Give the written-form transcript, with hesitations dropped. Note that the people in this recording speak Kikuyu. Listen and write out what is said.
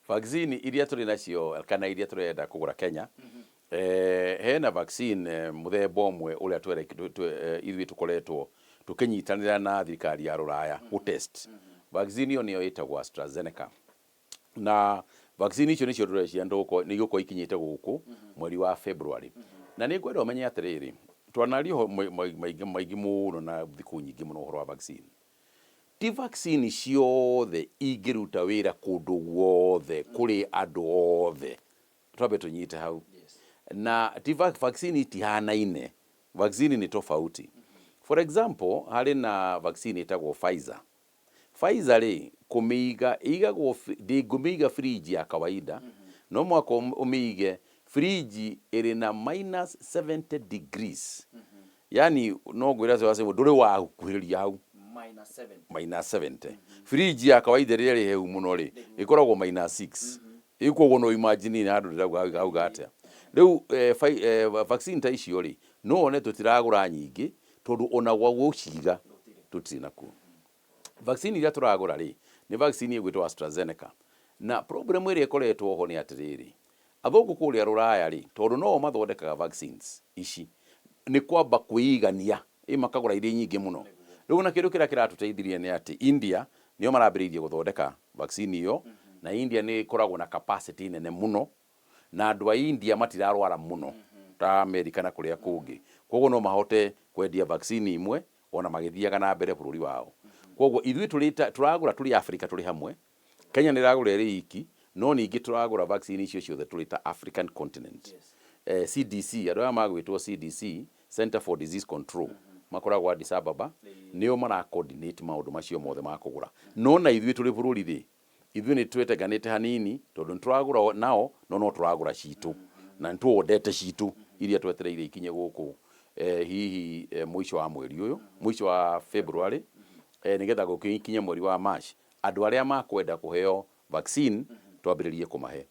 Vaccine iria tũrĩ nacio kana iria tũrenda kũgũra Kenya, hena vaccine mũthemba ũmwe ũrĩa ithuĩ tũkoretwo tũkĩnyitanĩra na thirikari ya rũraya gũ test. Vaccine ĩyo nĩyo ĩtagwo AstraZeneca. Na vaccine icio nĩcio tũreciria nĩ igũkorwo ikinyĩte gũkũ mweri wa February. Na nĩ ngwenda ũmenye atĩrĩrĩ, twanaria ũhoro maingĩ maingĩ mũno na thikũ nyingĩ mũno ũhoro wa vaccine. Ti vaccine ciothe ingĩruta wĩra kũndũ guothe kũrĩ andũ othe. Twambe tũnyite hau. Na ti vaccine itihanaine, vaccine nĩ tofauti. For example, harĩ na vaccine ĩtagwo Pfizer. Pfizer rĩ, kũmĩiga ĩigagwo, ndĩngũmĩiga fridge ya kawaida, no mũhaka ũmĩige fridge ĩrĩ na minus 70 degrees. Yani no ngwĩre atĩ ndũrĩ wakuhĩrĩria hau. Minus 70. Minus 70. Fridge ya kawaida rĩrĩa ĩrĩ hehu mũno rĩ, ĩkoragwo minus 6. Rĩu koguo no imagine nĩ handũ ndĩrauga hauga atĩa. Rĩu vaccine ta icio rĩ, no wone tũtiragũra nyingĩ tondũ ona gwa gũciga tũtirĩ nakuo. Vaccine iria tũragũra rĩ, nĩ vaccine ĩgwĩtwo AstraZeneca. Na problem ĩrĩa ĩkoretwo ho nĩ atĩrĩrĩ, athũngũ kũrĩa rũraya rĩ, tondũ no o mathondekaga vaccines ici, nĩ kwamba kwĩigania, ĩ makagũra irĩ nyingĩ mũno. Rĩu ona kĩndũ kĩrĩa kĩratũteithirie nĩ atĩ India nĩo marambĩrĩirie gũthondeka vaccine ĩyo, na India nĩ ĩkoragwo na capacity nene mũno, na andũ a India matirarwara mũno ta America na kũrĩa kũngĩ. Koguo no mahote kwendia vaccine imwe ona magĩthiaga na mbere bũrũri wao. Koguo ithuĩ tũrĩ ta tũragũra tũrĩ Africa tũrĩ hamwe, Kenya nĩ ĩragũra ĩrĩ iki, no ningĩ tũragũra vaccine icio ciothe tũrĩ ta African continent. CDC, andũ aya magwĩtwo CDC, Center for Disease Control, makoragwo Addis Ababa, nĩo mara coordinate maũndũ macio mothe ma kũgũra. No na ithuĩ tũrĩ bũrũri rĩ, ithuĩ nĩ twetenganĩte hanini tondũ nĩ tũragũra nao no no tũragũra citũ na nĩ tũwondete citũ iria twetereire ikinye gũkũ hihi mũico wa mweri ũyũ, mũico wa February, nĩgetha gũgĩkinye mweri wa March andũ arĩa makwenda kũheo vaccine twambĩrĩrie kũmahe.